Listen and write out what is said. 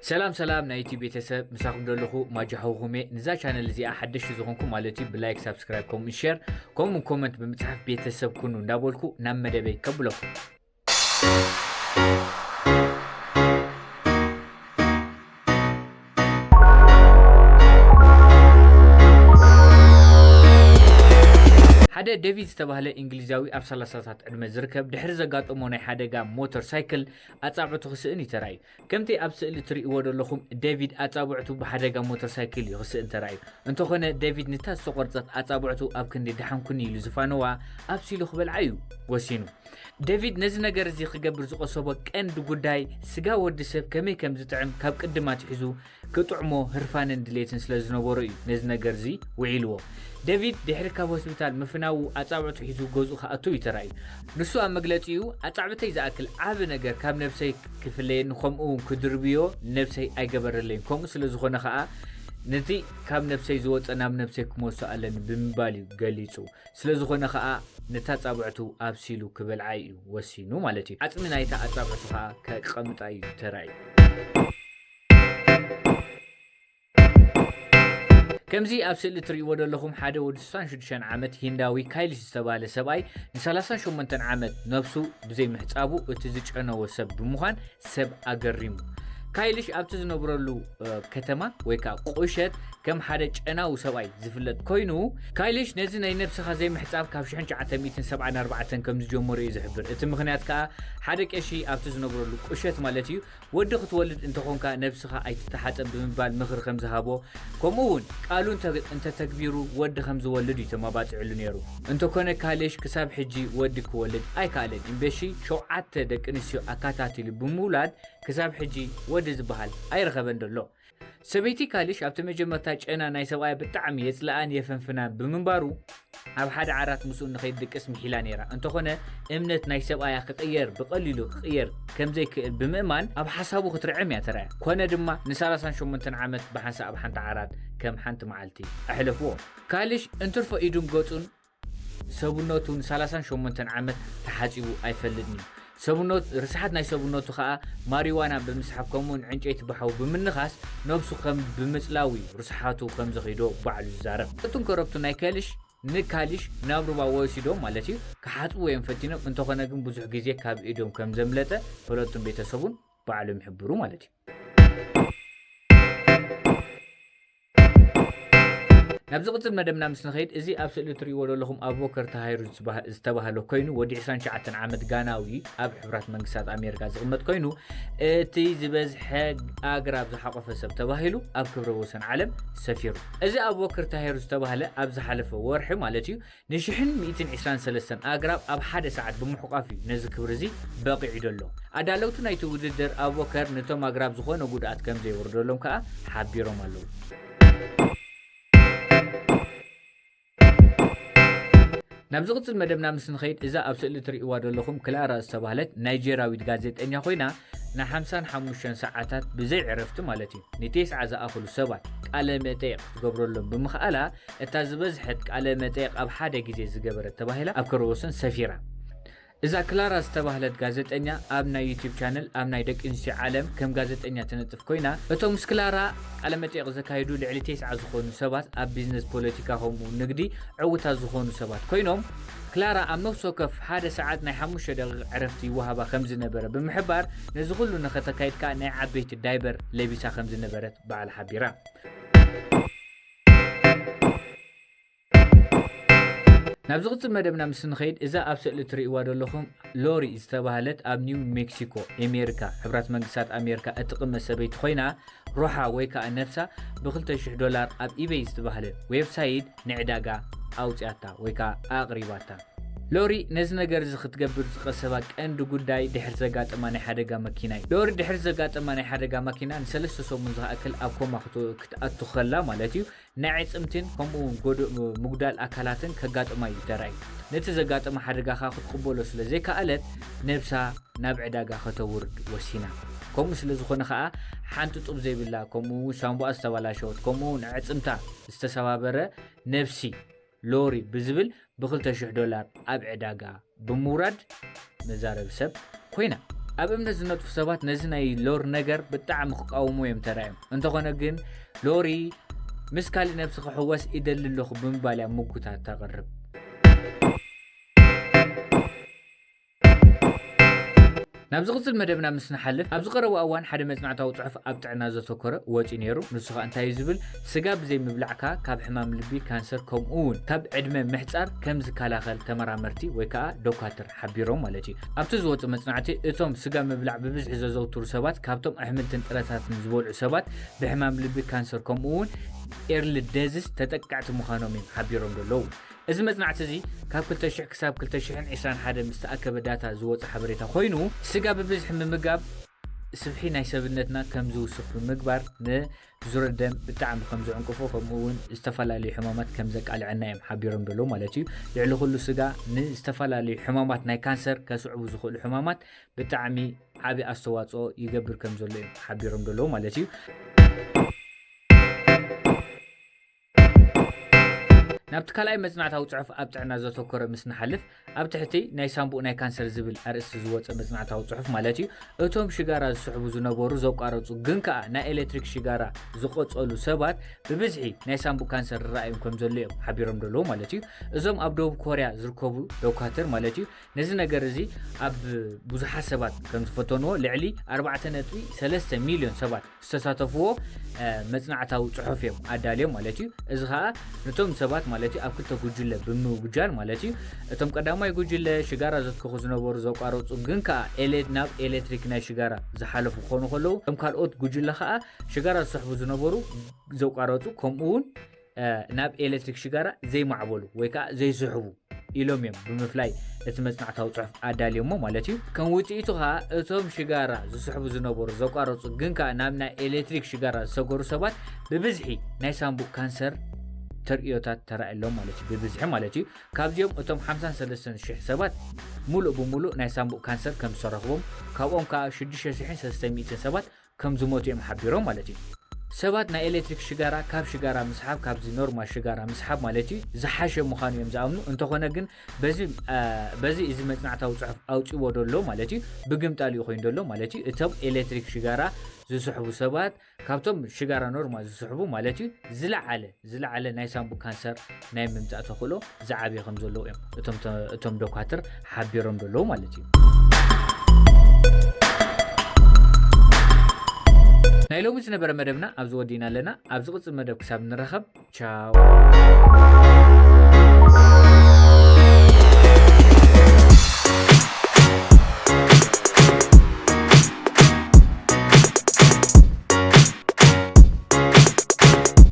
ሰላም ሰላም ናይ ዩቲዩብ ቤተሰብ፣ ምሳኹም ዘለኹ ማጃ ሓውኹም እየ። ንዛ ቻነል እዚኣ ሓደሽቲ ዝኾንኩም ማለት እዩ፣ ብላይክ፣ ሳብስክራይብ፣ ከምኡ ሼር፣ ከምኡ ኮመንት ብምጽሓፍ ቤተሰብ ኩኑ እንዳበልኩ ናብ መደበይ ከብለኩም። ሓደ ዴቪድ ዝተባህለ እንግሊዛዊ ኣብ ሰላሳታት ዕድመ ዝርከብ ድሕሪ ዘጋጠሞ ናይ ሓደጋ ሞተር ሳይክል ኣጻብዕቱ ክስእን እዩ ተራእዩ። ከምቲ ኣብ ስእሊ ትርእይዎ ዘለኹም ዴቪድ ኣጻብዕቱ ብሓደጋ ሞተር ሳይክል እዩ ክስእን ተራእዩ። እንተኾነ ዴቪድ ንታ ዝተቖርጸት ኣጻብዕቱ ኣብ ክንዲ ደሓንኩኒ ኢሉ ዝፋነዋ ኣብሲሉ ክበልዓ እዩ ወሲኑ። ዴቪድ ነዚ ነገር እዚ ክገብር ዝቐሰቦ ቀንዲ ጉዳይ ስጋ ወዲ ሰብ ከመይ ከም ዝጥዕም ካብ ቅድም ኣትሒዙ ክጥዕሞ ህርፋንን ድሌትን ስለ ዝነበሮ እዩ ነዚ ነገር እዚ ውዒልዎ። ዴቪድ ድሕሪ ካብ ሆስፒታል ምፍናዉ ኣጻብዕቱ ሒዙ ገዝኡ ክኣቱ እዩ ተራእዩ። ንሱ ኣብ መግለጺኡ ኣጻብዕተይ ዝኣክል ዓቢ ነገር ካብ ነብሰይ ክፍለየኒ ከምኡ እውን ክድርብዮ ነብሰይ ኣይገበረለይን። ከምኡ ስለ ዝኾነ ከኣ ነቲ ካብ ነብሰይ ዝወጸ ናብ ነብሰይ ክመልሶ ኣለኒ ብምባል እዩ ገሊጹ። ስለ ዝኾነ ከኣ ነታ ጻብዕቱ ኣብሲሉ ክበልዓ እዩ ወሲኑ ማለት እዩ። ዓጽሚ ናይታ ኣጻብዕቱ ከኣ ከቐምጣ እዩ ተራእዩ። ከምዚ ኣብ ስእሊ እትርእይዎ ዘለኹም ሓደ ወዲ ስሳን ሽዱሽተን ዓመት ሂንዳዊ ካይልሽ ዝተባህለ ሰብኣይ ንሰላሳን ሸሞንተን ዓመት ነብሱ ብዘይ ምሕጻቡ እቲ ዝጨነዎ ሰብ ብምዃን ሰብ ኣገሪሙ። ካይልሽ ኣብቲ ዝነብረሉ፣ እ፣ ከተማ ወይ ከኣ ቁሸት ከም ሓደ ጨናዊ ሰብኣይ ዝፍለጥ ኮይኑ፣ ካይልሽ ነዚ ናይ ነብስኻ ዘይምሕጻብ ካብ ሽሕን ትሽዓተ ሚእትን ሰብዓን ኣርባዕተን ከም ዝጀመሩ እዩ ዝሕብር። እቲ ምኽንያት ከኣ ሓደ ቀሺ ኣብቲ ዝነብረሉ ቁሸት ማለት እዩ፣ ወዲ ክትወልድ እንተኾንካ ነብስኻ ኣይትተሓጸብ ብምባል ምኽሪ ከም ዝሃቦ፣ ከምኡ እውን ቃሉ እንተ-፣ እንተተግቢሩ ወዲ ከም ዝወልድ እዩ ተመባጺዕሉ ነይሩ። እንተኾነ ካይልሽ ክሳብ ሕጂ ወዲ ክወልድ ኣይከኣለን። እምበሺ ሸውዓተ ደቂ ኣንስትዮ ኣካታቲሉ ብምውላድ ክሳብ ሕጂ ወዲ ዝበሃል ኣይረኸበን ዘሎ። ሰበይቲ ካይልሽ ኣብቲ መጀመርታ ጨና ናይ ሰብኣያ ብጣዕሚ የጽልኣን የፈንፍናን ብምንባሩ ኣብ ሓደ ዓራት ምስኡ ንኸይድቅስ ምሒላ ነይራ። እንተኾነ እምነት ናይ ሰብኣያ ክቕየር፣ ብቐሊሉ ክቕየር ከም ዘይክእል ብምእማን ኣብ ሓሳቡ ክትርዕም እያ ተራእያ። ኮነ ድማ ንሰላሳን ሸሞንተን ዓመት ብሓንሳእ ኣብ ሓንቲ ዓራት ከም ሓንቲ መዓልቲ ኣሕለፍዎ። ካይልሽ እንትርፎ ኢዱን ገጹን ሰብነቱ ንሰላሳን ሸሞንተን ዓመት ተሓጺቡ ኣይፈልጥን እዩ። ሰብነቱ፣ ርስሓት ናይ ሰብነቱ ከኣ ማሪዋና ብምስሓብ ከምኡውን ዕንጨይቲ ብሓዊ ብምንኻስ ነብሱ ከም ብምጽላው እዩ ርስሓቱ ከም ዘኺዶ ባዕሉ ዝዛረብ። እቶም ከረብቱ ናይ ካይልሽ ንካይልሽ ናብ ሩባ ወሲዶም ማለት እዩ ክሓጽብዎ እዮም ፈቲኖም። እንተኾነ ግን ብዙሕ ግዜ ካብ ኢዶም ከም ዘምለጠ ፈለጡን ቤተሰቡን ባዕሎም ይሕብሩ ማለት እዩ። ናብ ዝቕጽል መደብና ምስ ንኸይድ፣ እዚ ኣብ ስእሊ እትርእይዎ ዘለኹም ኣቡበከር ታሂር ዝበሃ-፣ ዝተባህለ ኮይኑ፣ ወዲ ዕስራን ትሽዓተን ዓመት ጋናዊ ኣብ ሕቡራት መንግስታት ኣሜሪካ ዝቕመጥ ኮይኑ፣ እቲ ዝበዝሐ ኣግራብ ዝሓቖፈ ሰብ ተባሂሉ ኣብ ክብረ ወሰን ዓለም ሰፊሩ። እዚ ኣቡበከር ታሂር ዝተባህለ ኣብ ዝሓለፈ ወርሒ ማለት እዩ፣ ንሽሕን ሚእትን ዕስራን ሰለስተን ኣግራብ ኣብ ሓደ ሰዓት ብምሕቋፍ እዩ ነዚ ክብሪ እዚ በቒዑ ዘሎ። ኣዳለውቲ ናይቲ ውድድር ኣቡበከር ነቶም ኣግራብ ዝኾነ ጉድኣት ከም ዘይወርደሎም ከኣ ሓቢሮም ኣለዉ። ናብ ዝቕጽል መደብና ምስ ንኸይድ፣ እዛ ኣብ ስእሊ እትርእይዋ ዘለኹም ክላራ ዝተባህለት ናይጀርያዊት ጋዜጠኛ ኮይና፣ ንሓምሳን ሓሙሽተን ሰዓታት ብዘይ ዕረፍቲ ማለት እዩ፣ ንቴስዓ ዝኣኽሉ ሰባት ቃለ መጠይቕ ክትገብረሎም ብምኽኣላ፣ እታ ዝበዝሐት ቃለ መጠይቕ ኣብ ሓደ ግዜ ዝገበረት ተባሂላ ኣብ ክብረ ወሰን ሰፊራ። እዛ ክላራ ዝተባህለት ጋዜጠኛ ኣብ ናይ ዩቲዩብ ቻነል ኣብ ናይ ደቂ ኣንስትዮ ዓለም ከም ጋዜጠኛ ትነጥፍ ኮይና፣ እቶም ምስ ክላራ ቃለ መጠይቕ ዘካይዱ ልዕሊ ቴስዓ ዝኾኑ ሰባት ኣብ ቢዝነስ፣ ፖለቲካ ከምኡ ንግዲ ዕውታት ዝኾኑ ሰባት ኮይኖም፣ ክላራ ኣብ ነፍሲ ወከፍ ሓደ ሰዓት ናይ ሓሙሽተ ደቂቕ ዕረፍቲ ይወሃባ ከም ዝነበረ ብምሕባር፣ ነዚ ኩሉ ንኸተካይድ ከኣ ናይ ዓበይቲ ዳይበር ለቢሳ ከም ዝነበረት ባዕላ ሓቢራ። ናብ ዝቕጽል መደብና ምስ ንኸይድ፣ እዛ ኣብ ስእሊ እትርእይዋ ዘለኹም ሎሪ ዝተባህለት ኣብ ኒው ሜክሲኮ፣ ኣሜሪካ፣ ሕቡራት መንግስታት ኣሜሪካ እትቕመጥ ሰበይቲ ኮይና፣ ሩሓ ወይ ከኣ ነብሳ ብኽልተ ሽሕ ዶላር ኣብ ኢቤይ ዝተባህለ ዌብሳይት ንዕዳጋ ኣውጽኣታ ወይ ከኣ ኣቕሪባታ። ሎሪ ነዚ ነገር እዚ ክትገብር ዝቐሰባ ቀንዲ ጉዳይ ድሕሪ ዘጋጠማ ናይ ሓደጋ መኪና እዩ። ሎሪ ድሕሪ ዘጋጠማ ናይ ሓደጋ መኪና ንሰለስተ ሰሙን ዝኣክል ኣብ ኮማ ክት-፣ ክትኣቱ ከላ ማለት እዩ፣ ናይ ዕጽምትን ከምኡ እውን ጎዶ-፣ ምጉዳል ኣካላትን ከጋጥማ እዩ ተራእዩ። ነቲ ዘጋጠመ ሓደጋ ከኣ ክትቅበሎ ስለ ዘይከኣለት ነብሳ ናብ ዕዳጋ ከተውርድ ወሲና። ከምኡ ስለ ዝኾነ ከኣ ሓንቲ ጡብ ዘይብላ፣ ከምኡ እውን ሳንቡኣ ዝተበላሸወት፣ ከምኡ እውን ኣዕጽምታ ዝተሰባበረ ነብሲ ሎሪ ብዝብል ብኽልተ ሽሕ ዶላር ኣብ ዕዳጋ ብምውራድ መዛረቢ ሰብ ኮይና። ኣብ እምነት ዝነጥፉ ሰባት ነዚ ናይ ሎር ነገር ብጣዕሚ ክቃወሙ እዮም ተራእዮም። እንተኾነ ግን ሎሪ ምስ ካሊእ ነብሲ ክሕወስ ይደሊ ኣለኹ ብምባል እያ ምጉታት ተቕርብ። ናብ ዝቕጽል መደብና ምስ ንሓልፍ፣ ኣብዚ ቀረባ እዋን ሓደ መጽናዕታዊ ጽሑፍ ኣብ ጥዕና ዘተኮረ ወጺኡ ነይሩ። ንሱ ኸኣ እንታይ እዩ ዝብል? ስጋ ብዘይ ምብላዕካ ካብ ሕማም ልቢ፣ ካንሰር፣ ከምኡ እውን ካብ ዕድመ ምሕጻር ከም ዝከላኸል ተመራመርቲ ወይ ከኣ ዶካትር ሓቢሮም ማለት እዩ። ኣብቲ ዝወጽእ መጽናዕቲ፣ እቶም ስጋ ምብላዕ ብብዝሒ ዘዘውትሩ ሰባት ካብቶም ኣሕምልትን ጥረታትን ዝበልዑ ሰባት ብሕማም ልቢ፣ ካንሰር፣ ከምኡ እውን ኤርሊ ደዝስ ተጠቃዕቲ ምዃኖም እዮም ሓቢሮም ዘለዉ። እዚ መጽናዕቲ እዚ ካብ ክልተ ሽሕ ክሳብ ክልተ ሽሕን ዕስራን ሓደን ምስ ተኣከበ ዳታ ዝወጸ ሓበሬታ ኮይኑ፣ ስጋ ብብዝሒ ምምጋብ ስብሒ ናይ ሰብነትና ከም ዝውስኽ ብምግባር ንዙረ ደም ብጣዕሚ ከም ዝዕንቅፎ፣ ከምኡ እውን ዝተፈላለዩ ሕማማት ከም ዘቃልዐና እዮም ሓቢሮም ዘለዉ ማለት እዩ። ልዕሊ ኩሉ ስጋ ንዝተፈላለዩ ሕማማት ናይ ካንሰር ከስዕቡ ዝኽእሉ ሕማማት ብጣዕሚ ዓቢ ኣስተዋጽኦ ይገብር ከም ዘሎ እዮም ሓቢሮም ዘለዉ ማለት እዩ። ናብቲ ካልኣይ መጽናዕታዊ ጽሑፍ ኣብ ጥዕና ዘተኮረ ምስ ንሓልፍ፣ ኣብ ትሕቲ ናይ ሳምቡእ ናይ ካንሰር ዝብል ኣርእስቲ ዝወጸ መጽናዕታዊ ጽሑፍ ማለት እዩ፣ እቶም ሽጋራ ዝስሕቡ ዝነበሩ ዘቋረጹ ግን ከኣ ናይ ኤሌክትሪክ ሽጋራ ዝቐጸሉ ሰባት ብብዝሒ ናይ ሳምቡእ ካንሰር ይረኣዮም ከም ዘሎ እዮም ሓቢሮም ዘለዉ ማለት እዩ። እዞም ኣብ ደቡብ ኮርያ ዝርከቡ ዶካትር ማለት እዩ ነዚ ነገር እዚ ኣብ ብዙሓት ሰባት ከም ዝፈተንዎ ልዕሊ ኣርባዕተ ነጥቢ ሰለስተ ሚልዮን ሰባት ዝተሳተፍዎ መጽናዕታዊ ጽሑፍ እዮም ኣዳልዮም ማለት እዩ። እዚ ኸኣ ነቶም ሰባት ማለት እዩ ኣብ ክልተ ጉጅለ ብምውጃል ማለት እዩ፣ እቶም ቀዳማይ ጉጅለ ሽጋራ ዘትክኹ ዝነበሩ ዘቋረጹ ግን ከኣ ኤሌ ናብ ኤሌክትሪክ ናይ ሽጋራ ዝሓለፉ ክኾኑ ከለዉ፣ እቶም ካልኦት ጉጅለ ኸኣ ሽጋራ ዝስሕቡ ዝነበሩ ዘቋረጹ ከምኡ እውን ናብ ኤሌክትሪክ ሽጋራ ዘይማዕበሉ ወይ ከዓ ዘይስሕቡ ኢሎም እዮም ብምፍላይ እቲ መጽናዕታዊ ጽሑፍ ኣዳልዮሞ ማለት እዩ። ከም ውጽኢቱ ከዓ እቶም ሽጋራ ዝስሕቡ ዝነበሩ ዘቋረጹ ግን ከዓ ናብ ናይ ኤሌክትሪክ ሽጋራ ዝሰገሩ ሰባት ብብዝሒ ናይ ሳምቡእ ካንሰር ተርእዮታት ተራእየሎም ማለት እዩ። ብብዝሒ ማለት እዩ። ካብዚኦም እቶም ሓምሳን ሰለስተን ሽሕ ሰባት ሙሉእ ብሙሉእ ናይ ሳምቡእ ካንሰር ከም ዝተረኽቦም ካብኦም ከዓ ሽዱሽተ ሽሕን ሰለስተ ሚእትን ሰባት ከም ዝሞቱ እዮም ሓቢሮም ማለት እዩ። ሰባት ናይ ኤሌክትሪክ ሽጋራ ካብ ሽጋራ ምስሓብ ካብዚ ኖርማል ሽጋራ ምስሓብ ማለት እዩ ዝሓሸ ምዃኑ እዮም ዝኣምኑ። እንተኾነ ግን በዚ በዚ እዚ መጽናዕታዊ ጽሑፍ ኣውጺዎ ደሎ ማለት እዩ ብግምጣል እዩ ኮይኑ ደሎ ማለት እዩ። እቶም ኤሌክትሪክ ሽጋራ ዝስሕቡ ሰባት ካብቶም ሽጋራ ኖርማል ዝስሕቡ ማለት እዩ ዝለዓለ ዝለዓለ ናይ ሳምቡእ ካንሰር ናይ ምምጻእ ተኽእሎ ዝዓብየ ከም ዘለዉ እዮም እቶም ተ- እቶም ዶኳትር ሓቢሮም ዘለዉ ማለት እዩ። ናይ ሎሚ ዝነበረ መደብና ኣብዚ ወዲና ኣለና። ኣብ ዝቕጽል መደብ ክሳብ ንራኸብ ቻው።